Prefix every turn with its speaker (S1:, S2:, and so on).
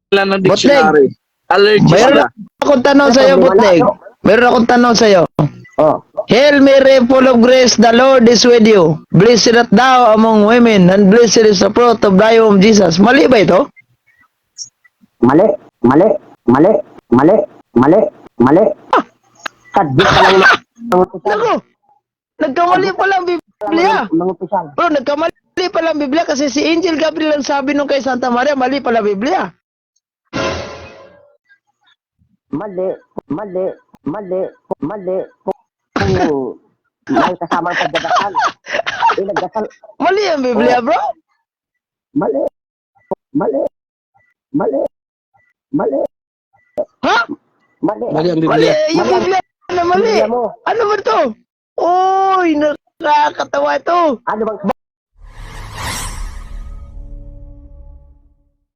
S1: Ng dictionary. Allergy
S2: Mayroon
S1: sila.
S2: Akong tanong sa'yo, Butleg. Meron akong tanong sa'yo.
S3: Oh.
S2: Hail Mary, full of grace, the Lord is with you. Blessed art thou among women, and blessed is the fruit of thy womb, Jesus. Mali ba ito?
S3: Mali, mali, mali, mali, mali, mali. Kadyo ka lang mga opisyal.
S2: Nako! Nagkamali pala ang Biblia.
S3: Mga opisyal.
S2: Bro, nagkamali pala ang Biblia kasi si Angel Gabriel ang sabi nung kay Santa Maria, mali pala Biblia.
S3: Mali, mali, mali, mali. Kung may kasamang pagdadasal. Eh, nagdasal.
S2: Mali ang Biblia, bro.
S3: Mali, mali, mali, mali,
S2: Ha?
S3: Mali.
S1: Mali ang
S2: Mali,
S1: Biblia.
S2: yung Biblia na mali.
S3: Biblia mo.
S2: Ano ba ito? Uy, nakakatawa ito.
S3: Ano bang